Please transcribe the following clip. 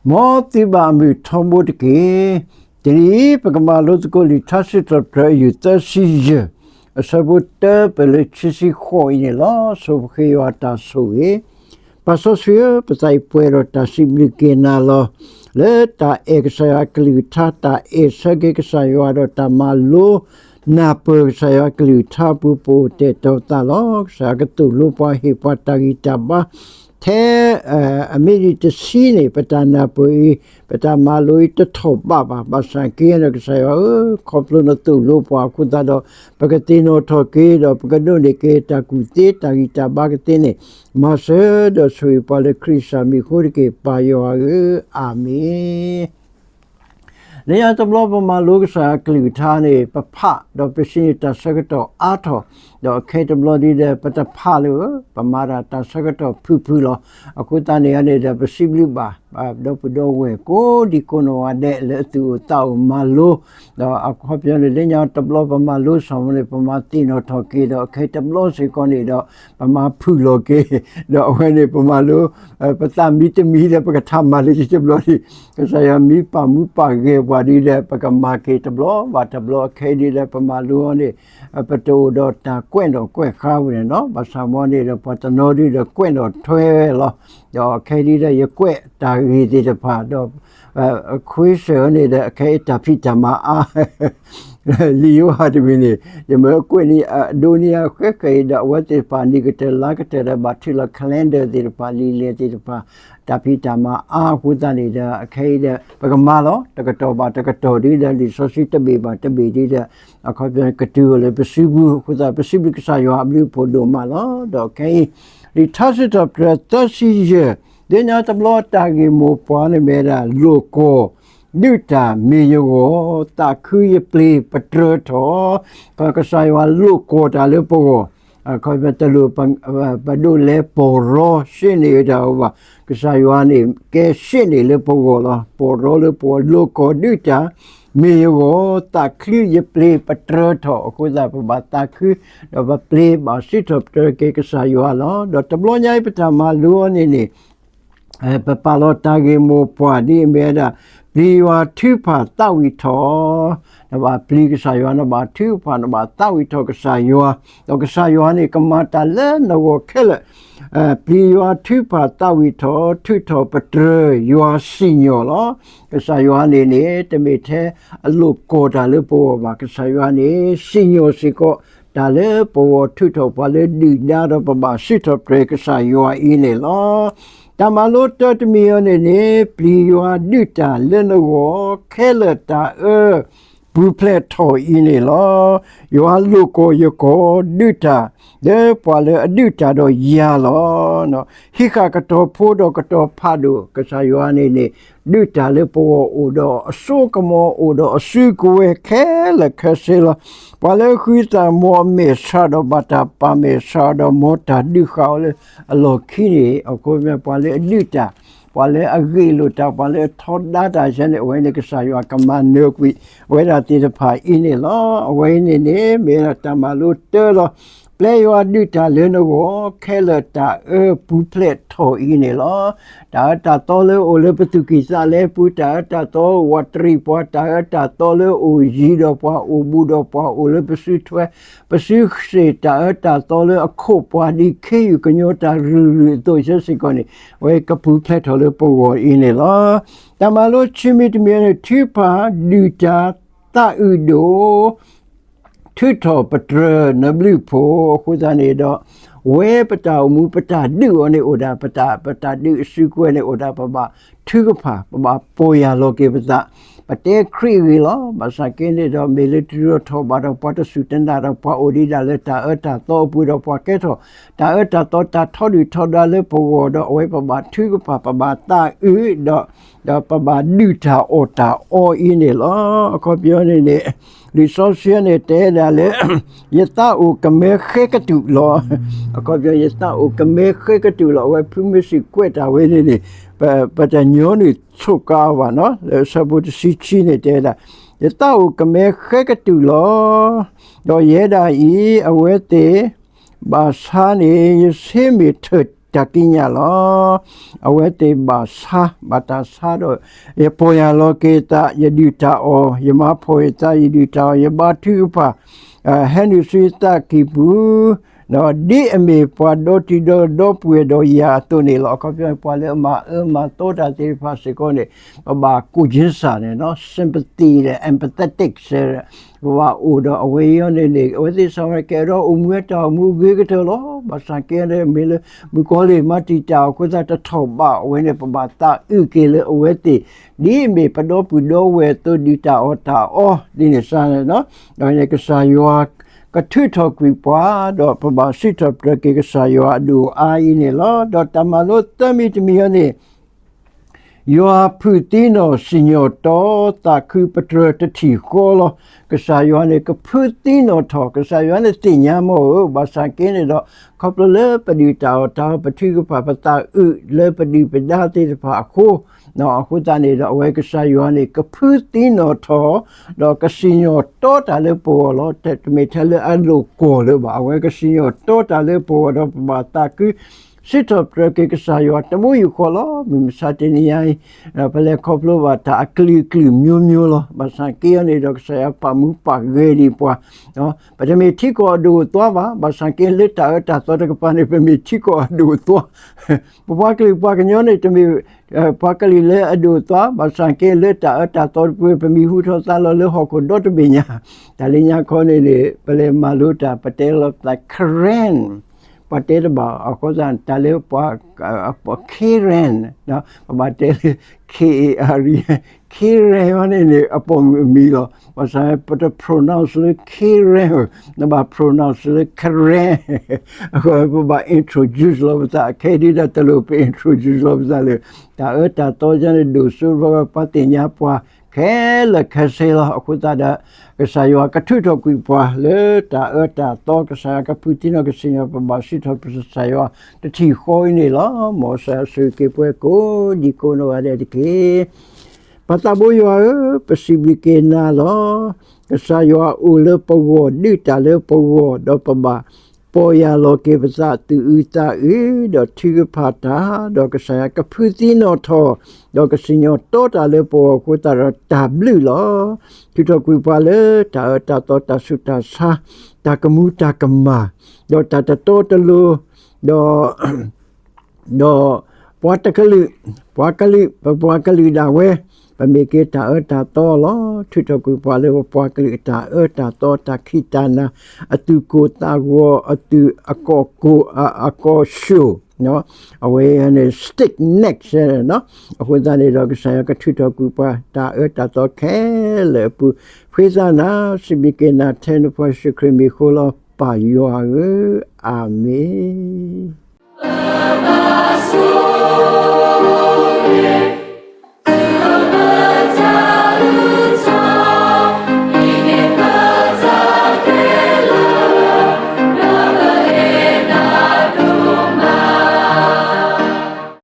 မ်သုဘၣ်အမုာ်ထီဘိတက့ၢ်. တနံၤအံၤ ပကမၤလိသကိးလံာ်ထါစံးထီၣ်ပတြၢၤ အယူၢ်သၢဆံယဲၢ်, အဆၢဖိတၢ ပၢၢ်လၢခံဆံဃိးအံၤန့ၣ်လီၤ. ဆိပဃ့ယွၤအတၢ်ဆိၣ်ဂ့ၤ, ပၢ်စီဆှံဧၢ, ပသးအံၤပှဲၤဒီးတၢ်စံးဘျုးက့ၤနၤလီၤ. လၢတၢ်အဲၣ်ကစၢ်ယွၤအကလုၢ်ကထါ, တၢ်အဲၣ်ဆၢက့ၤကစၢ်ယွၤဒီးတၢ်မၤလိ နၢ်ပၢၢ်ကစၢ်ယွၤအကလုၢ်ကထါအပူၤ ပအိၣ်တဲာ်တီၤသးလီၤ. ကစၢ်ယွၤကသိၣ်လိပှၤ ဟ့ၣ်ပှၤတၢ်ဂံၢ်တၢ်ဘါ, ထဲ အမ့ၢ်ဒ်တဆံန့ၣ် ပတၢ်နၢ်ပၢၢ်အံၤ, ပတၢ်မၤလိအံၤတထီၣ်ဘးဘၣ်. ဘၣ်ဆၣ်က့ဒီး ကစၢ်ယွၤဧၢ, ခီဖျိနသိၣ်လိပှၤအဃိသတးဒီး ပကသ့ၣ်နီၣ်ထီၣ်က့ၤဒီး ပကဒိးန့ၢ်က့ၤတၢ်ကူၣ်သ့ တၢ်ဂံၢ်တၢ်ဘါကသ့န့ၣ်, မၤစၢၤဒီးဆိၣ်ဂ့ၤပှၤလၢခရံာ်ကစၢ်မံၤအဃိတက့ၢ်, ပၢ်ယွၤဧၢ, အၤမ့ၣ်. လၢညါတဘျီပမၤလိကစၢ်ယွၤအကလုၢ်ကထါန့ၣ် ပဖးဒီးပစံးန့ၢ်တၢ်ဆၢကတီၢ်အါထီၣ်, ဒီးခဲအံၤတဘျီဒ်ဒီး ပတဖးလၢၤ, ပမၤတၢ်တၢ်ဆၢကတီၢ်ဖုၣ်ဖုၣ်လီၤ. အဃိသတးန့ၣ်န့ၣ်ဒီး ပစံးဘျုးဘၣ် ဒီပုၢ်ဒီဝဲၢ်ကိးဒံကိးနီၢ်ဂၤဒဲး လၢအသူၣ်အိၣ်သးအိၣ်မၤလိ, ဒီးအခီပညီန့ၣ် လၢညါတဘျီပမၤလိစ့ၢ်မ့ၢ်န့ၣ် ပမၤသ့ၣ်နီၣ်ထီၣ်က့ၤဒီး ခဲအံၤတဘျီစ့ၢ်ကီးန့ၣ်ဒီး ပမၤဖုၣ်လီၤက့ၤ, ဒီးအဝဲန့ၣ်ပမၤလိ ပသးမံတမံဒီး ပကထးမၤလၢခံတဘျီန့ၣ်, ကစၢ်ယွၤမ့ၢ်ပာ်မူပာ်ဂဲၤပှၤဒ်ဒီး ပကမၤက့ၤတဘျီဘၣ်တဘျီ. ခဲအံၤဒ်ဒီး ပမၤလိအီၤန့ၣ် ပတအိၣ်ဒီးတၢ်ကွဲးနီၣ်ကွဲးဃါဝဲန့ၣ်လီၤ. ဘၣ်ဆၣ်မ့ၢ်န့ၣ်ဒီး ပှၤတနီၤဒ်ဒီးကွဲးနီၣ်ထွဲဝဲလီၤ. ဒီးခဲအံၤဒ်ဒီး ယကွဲးတၢ်ဂ့ၢ်သ့ၣ်တဖၣ်ဒီး ခွ့စၢၢ်န့ၣ်ဒီး ခဲအံၤတၢ်ဖံးတၢ်မၤအါ လံာ်ယိၤဟၣ်တဘ့ၣ်န့ၣ် ယမ့ၢ်ကွဲးန့ၢ်အဒိနံယၤဃဲဃဲအံၤဒီး အဝဲသ့ၣ်တဖၣ် နံၣ်ကတၢၢ်လါကတၢၢ်ဒီး ဘၣ်ထုးလီၤ calendar သ့ၣ်တဖၣ် လံာ်လဲၢ်သ့ၣ်တဖၣ် တၢ်ဖံးတၢ်မၤအါအဃိသတးန့ၣ်ဒီး အခဲအံၤဒီး ပကမၤလီၤ တကတီၢ်ဘၣ်တကတီၢ်ဒ်ဒီး လံာ်စီဆှံတဘ့ၣ်ဘၣ်တဘ့ၣ်ဒ်ဒီး အခီပညီကတုၤအီၤလၢပစုပူၤအဃိသတး ပစံးဘျုးကစၢ်ယွၤအဘျုးအဖှိၣ်ဒိၣ်မးလီၤ. ဒီးခဲအံၤ လံာ်ထါစံးထီၣ်ပတြၢၤသၢဆံယဲၢ်, လၢညါတဘျီတၢ်ဂ့ၢ်မိၢ်ပှၢ်န့ၣ်မ့ၢ်ဝဲဒၣ် လိာ်ကွီၢ် ဒုးတၢ်မ့ၢ်ယဂီၢ် သးခုယပျ့ၤပတြၢၤထီၣ်, ကစၢ်ယွၤလိာ်ကွီၢ်တၢ်လၢပဂီၢ်, ခီပညီတလိၣ် ပဒိးလဲၤပီၢ်ရီရှ့န့ၢ်တၢ်အီၤဘၣ်. ကစၢ်ယွၤန့ၣ် ကဲရှ့န့ၢ်လၢပဂီၢ်လီၤ. ပီၢ်ရီလၢပဂီၢ် လိာ်ကွီၢ်ဒုးတၢ် မ့ၢ်ယဂီၢ် သးခုယပျ့ၤပတြၢၤထီၣ်အဃိသတး ပဘၣ်သးခု ဒီးပပျ့ၤဘၣ်စံးထီၣ်ပတြၢၤက့ၤကစၢ်ယွၤလီၤ. ဒီးတဘျီညါအံၤပတၢ်မၤလိအီၤန့ၣ်န့ၣ် ပပာ်လီၤတၢ်ဂ့ၢ်မိၢ်ပှၢ်ဒ်အမ့ၢ်ဝဲဒၣ် ပျံၤယွၤထုကဖၣ်သးဝံၣ်ထီၣ်, နဘၣ်ပျံၤကစၢ်ယွၤ နဘၣ်ထုကဖၣ် နဘၣ်သးဝံၣ်ထီၣ်ကစၢ်ယွၤ, ဒီးကစၢ်ယွၤန့ၣ် ကမၤတၢ်လၢနဂီၢ်ခဲလၢာ် ပျံၤယွၤထုကဖၣ်သးဝံၣ်ထီၣ် ထုးထီၣ်ပတြၢၤယွၤစံၣ်ညီၣ်လီၤ. ကစၢ်ယွၤန့ၣ်န့ၣ် တမ့ၢ်ထဲအလိာ်ကွီၢ်တၢ်လၢပဂီၢ်ဘၣ်. ကစၢ်ယွၤန့ၣ် စံၣ်ညီၣ်စ့ၢ်ကီး တၢ်လၢပဂီၢ် ထုးထီၣ်ပှၤလၢဒုၣ်ဒါဒီးပဘၣ်စံးထီၣ်ပတြၢၤကစၢ်ယွၤအံၤန့ၣ်လီၤ. တၢ်မၤလိတၢတမံၤအံၤန့ၣ်န့ၣ် ပျံၤယွၤဒုးတၢ်လၢနဂီၢ်ခဲလၢာ်တၢ်အၢ ပူၤဖျဲးထီၣ်အံၤန့ၣ်လီၤ. ယွၤလိာ်ကွီၢ်ယဂီၢ် ဒုးတၢ် လၢပှၤလၢအဒုးတၢ်ဒီးယၤလီၤ. ဟံးဃာ်ကတီၤဖိဒီးကတီၤဖးဒိၣ် ကစၢ်ယွၤန့ၣ်န့ၣ် ဒုးတၢ်လၢပဂီၢ်အိၣ်ဒီးအစိကမီၤ အိၣ်ဒီးအစုကဝဲၤခဲလၢာ်ခဲဆ့လီၤ. ပှၤလၢဃုသးမီၤအမဲာ်ဆှးဒီးဘၣ်တၢ်ပာ်မဲာ်ဆှးဒီး မ်တၢ်ဒုးဃာ်အီၤလၢအလီၢ်ခံန့ၣ် အခီပညီ ပှၤလၢအဒုးတၢ် ပှၤလၢအဂ့ၢ်လိာ်တၢ် ပှၤလၢအထီဒါတၢ်ယဲန့ၣ် အဝဲန့ၣ် ကစၢ်ယွၤကမၤနၢၤကွံာ် အဝဲဒၣ်သ့ၣ်တဖၣ်အံၤန့ၣ်လီၤ. အဝဲအံၤန့ၣ်န့ၣ် မ့ၢ်ဝဲဒၣ်တၢ်မၤလိတၢလီၤ. ပျဲယွၤဒုးတၢ်လၢနဂီၢ် ခဲလၢာ်တၢ်အၢပူၤဖျဲးထီၣ်အံၤန့ၣ်လီၤ. တၢ်အၢတၢ်သီလၢအိၣ်လၢပသူၣ်ကံၢ်သးလဲပူၤ, တၢ်အၢတၢ်သီဝးတရံးပှၤ, တၢ်အၢတၢ်သီလၢအိၣ်ယံၤဒီးပှၤ အိၣ်ဘူးဒီးပှၤ အိၣ်လၢပစုထွဲ ပစုစ့ၣ် တၢ်အၢတၢ်သီလၢအခိၣ်ပှၤဒ်ခ့ယုၢ်ကညီတၢ်ရုၢ်ရုၢ်အသိး ဆၢစ့ၢ်ကီးန့ၣ် အဝဲကပူၤဖျဲးထီၣ်လၢပဂီၢ်အံၤန့ၣ်လီၤ. တၢ်မၤလိခံမံၤတမံၤန့ၣ် ထုကဖၣ်ဒုးတၢ်သးအုးဒိၣ် ထုးထီၣ်ပတြၢၤနဘျုးဖှိၣ်အဃိသတးန့ၣ်ဒီး ဝဲပတၢ်အိၣ်မူ ပတၢ်ဒုးအီၤန့ၣ်အိၣ်ဒၣ် ပတၢ် ပတၢ်ဒုးအစုကဝဲၤန့ၣ်အိၣ်ဒၣ် ပဘၣ်ထုကဖၣ် ပဘၣ်ပီၢ်ယၢ်လီၤက့ၤပသး ပတဲခရံာ်အဂ့ၢ်လီၤ. ဘၣ်ဆၣ်က့န့ၣ်ဒီး မ့ၢ်လၢတဒိၣ်ထီၣ်ဘၣ်ဒီး ပှၤတစူၢ်တနာ်ဒီး ပှၤအိၣ်ဒံးဒၣ်လၢတၢ်အၢတၢ်သီအပူၤဒီး ပှၤကဲထီၣ် တၢ်အၢတၢ်သီ တၢ်ထီဒုၣ်ထီဒါလၢပဂီၢ်ဒီး အဝဲပဘၣ်ထုကဖၣ် ပဘၣ်သးအုးဒီး ဒီးပဘၣ်ဒုးတၢ်အီၣ်တၢ်အီအံၤန့ၣ်လီၤ. အခီပညီန့ၣ်န့ၣ် လံာ်စီဆှံန့ၣ်တဲဒၣ်လၢ ယသးအိၣ်ကမဲဃဲကတုာ်လီၤ. အခီပညီ ယသးအိၣ်ကမဲဃဲကတုာ်လီၤ. အဝဲဖုမ့ၢ်စံးကွဲးတၢ်ဝဲန့ၣ်န့ၣ် ပတညီနုၢ်ဆိးကါဘၣ်နီၤ လၢဆၢဖိတဆံခံန့ၣ်တဲဒၣ် ယသးအိၣ်ကမဲဃဲကတုာ်လီၤ. ဒီးယဲဒၣ်အံၤ အဝဲသ့ၣ် ဘၣ်ဆါန့ၣ် ယဆ့မ့ၢ်ထၢၣ် တၢ်ကံးညာ်လီၤ. အဝဲသ့ၣ်ဘၣ်ဆါ ဘၣ်တၢ်ဆါဒီး ယပီၢ်ယၢ်လီၤက့ၤသး ယဒုၣ်တၢ်အီၣ် ယမၤဖှီၣ်ယသး ယဒုၣ်တၢ်အီၣ် ယဘါထုကဖၣ် ဟဲနုာ်ဆူယသးကံၢ်ပူၤ, ဒီးဒ်အမ့ၢ်ပှၤဒီတံၤဒီဒီပုၢ်ဝဲၢ်ဒီးယၤအသိးန့ၣ်လီၤ. အခီပညီ ပှၤလၢအမၤအၢမၤသီတၢ်သ့ၣ်တဖၣ်စ့ၢ်ကီးန့ၣ် ပဘၣ်ကူၣ်က့ၤစၢ်န့ၣ် sympathy ဒီး empathetic ပဘၣ်အိၣ်ဒီးအဝဲအံၤန့ၣ်န့ၣ် အဝဲသ့ၣ်စ့ၢ်ကီးကဲထီၣ်အိၣ်မူဝဲတၢ်အိၣ်မူဂ့ၤကတၢၢ်လီၤ. ဘၣ်ဆၣ်က့န့ၣ် မ့ၢ်လၢမုၣ်ကီၤလံၢ်မၤတံာ်တာ်အဃိသတးတထီၣ်ဘး အဝဲန့ၣ် ပဘၣ်သးအုးက့ၤလၢအဝဲသ့ၣ် ဒ်အမ့ၢ်ပဒီပုၢ်ဒီဝဲၢ်အသိး ဒုၣ်တၢ်အီၣ်တၢ်အီဒ်န့ၣ်စ့ၢ်န့ၣ်လီၤ. ဒီးန့ၣ်ကစၢ်ယွၤကထုးထီၣ်ကွံာ်ပှၤ ဒီးပဘၣ်စံးထီၣ်ပတြၢၤက့ၤကစၢ်ယွၤအဒိၣ်အါအံၤန့ၣ်လီၤ. ဒီးတၢ်မၤလိသၢမံၤတမံၤအံၤန့ၣ် ယွၤဖုၣ်သံနီၢ်စံၣ်ညီၣ်တီသးခုပတြၢၤတထံၣ်ဃီလီၤ. ကစၢ်ယွၤန့ၣ်ကဖုသံနီၢ်ထီၣ် ကစၢ်ယွၤန့ၣ်သ့ၣ်ညါမ့ၢ်ဧိၤ ဘၣ်ဆၣ်က့န့ၣ်ဒီး ခီဖျိလၢပဒုၣ်တၢ်အီၣ်တၢ်အီ ပထုကဖၣ်ပသးအုးလၢပဒုၣ်ပဒါသ့ၣ်တဖၣ်အဃိ အဃိသတးန့ၣ်ဒီး အဝဲကစၢ်ယွၤန့ၣ် ကဖုသံနီၢ်ထီၣ် ဒီးကစံၣ်ညီၣ်တီတၢ်လၢပဂီၢ်လီၤ. တမ့ၢ်ထဲလၢအလိာ်ကွီၢ်လၢၤဘၣ် အဝဲကစံၣ်ညီၣ်တီတၢ်လၢပဂီၢ်ဒီး ပဘၣ်သးခု စံးထီၣ်ပတြၢၤက့ၤကစၢ်ယွၤတမူယူၢ်ဃီလီၤ. မုၢ်မဆါတနံၤညါအံၤ ပလဲၤခီဖျိဘၣ်တၢ်အကလုာ်ကလုာ်မျိုးမျိုးလီၤ. ဘၣ်ဆၣ်က့အံၤန့ၣ်ဒီး ကစၢ်ယွၤပာ်မူပာ်ဂဲၤဒံးပှၤ ပတမ့ၢ်ထံကီၢ်အဒိၣ်အသွါဘၣ်. ဘၣ်ဆၣ်က့လၢတၢ်အၢတၢ်သီတကပၤန့ၣ် ပမ့ၢ်ထံကီၢ်အဒိၣ်အသွါ ပပှၤကလုာ်ပှၤကညီန့ၣ် တမ့ၢ်ပှၤကလုာ်လၢအဒိၣ်အသွါ ဘၣ်ဆၣ်က့လၢတၢ်အၢတၢ်သီတပူၤ ပမံၤဟူထီၣ်သါလီၤလၢဟီၣ်ခိၣ်ဒီတဘ့ၣ်ညါ တၢ်လၢညါခီန့ၣ်န့ၣ် ပလဲၤမၤလိတၢ် ပတဲလီၤပသး Karen ပှၤတဲတဘၣ် အဃိသတး တၢ်လၢပှၤ Karen ပဘၣ်တဲလၢ K A R E Karen န့ၣ်န့ၣ် အပိာ်မုၣ်အမံၤလီၤ. ဘၣ်ဆၣ်ပတ pronounce လၢ Karen နဘၣ် pronounce လၢ Karen အဃိပဘၣ် introduce လီၤပသး ခဲဒ်ဒီးတလိၣ်ပ introduce လီၤပသးလၢ တၢ်အၢတၢ်သီယါန့ၣ် ဒိၣ်စိဘၣ်ပှၤသ့ၣ်ညါပှၤ ခဲလၢာ်ခဲဆ့လီၤ. အဃိသတးဒီး ကစၢ်ယွၤကထုးထီၣ်ကွံာ်ပှၤလၢတၢ်အၢတၢ်သီ ကစၢ်ယွၤကဖုသံနီၢ်ကစံၣ်ညီၣ် ပဘၣ်စံးထီၣ်ပတြၢၤကစၢ်ယွၤတထံၣ်ဃီအံၤန့ၣ်လီၤ. မ်ကစၢ်ယွၤဆိၣ်ဂ့ၤက့ၤပှၤကိးဒံကိးနီၢ်ဂၤဒဲးတက့ၢ်. ပၢ်သးဘိယွၤဧၢ, ပစံးဘျုးက့ၤနၤလီၤ. ကစၢ်ယွၤအိၣ်လၢပဂီၢ် ဒုးတၢ်လၢပဂီၢ် ဒီးပဘၣ်ပီၢ်ယၢ်လီၤက့ၤပသး သူၣ်အုးသးအုး ဒီးထုကဖၣ်တၢ်, ဒီးကစၢ်ယွၤကဖုသံနီၢ်ထီၣ်, ဒီးကစံၣ်ညီၣ်တီတၢ်လၢပဂီၢ်အဃိသတးဒီး တၢ်ဘျုးလီၤ. ထုးထီၣ်ကွံာ်ပှၤလၢတၢ်အၢတၢ်သီ တၢ်ဆူးတၢ်ဆါ, တၢ်ကမူတၢ်ကမၣ်, ဒီးတၢ်တတီတလိၤ, ဒီး ဒီးပှၤတကလုာ်, ပှၤကလုာ်, ပပှၤကလုာ်ဒၣ်ဝဲ, ပမ့ၢ်က့ၤတၢ်အၢတၢ်သီလီၤ. ထုးထီၣ်ကွံာ်ပှၤလၢပပှၤကလုာ်အတၢ်အၢတၢ်သီ တၢ်ခံးတၢ်နၤ, အသူၣ်ကိၢ်သးဂီၤ, အသူၣ်အကီၢ်ကိၢ်, အကီၢ်ၡိၣ်, အဝဲန့ၣ် stick next အဃိသတးန့ၣ်ဒီး ကစၢ်ယွၤကထုးထီၣ်ကွံာ်ပှၤ တၢ်အၢတၢ်သီခဲလၢာ်အပူၤ, ဃ့သးနၤ, စံးဘျုးက့ၤနၤထဲနဖိယ့ၣ်ၡူးခရံာ်မံၤအဃိလီၤ ပၢ်ယွၤဧၢ, အၤမ့ၣ်.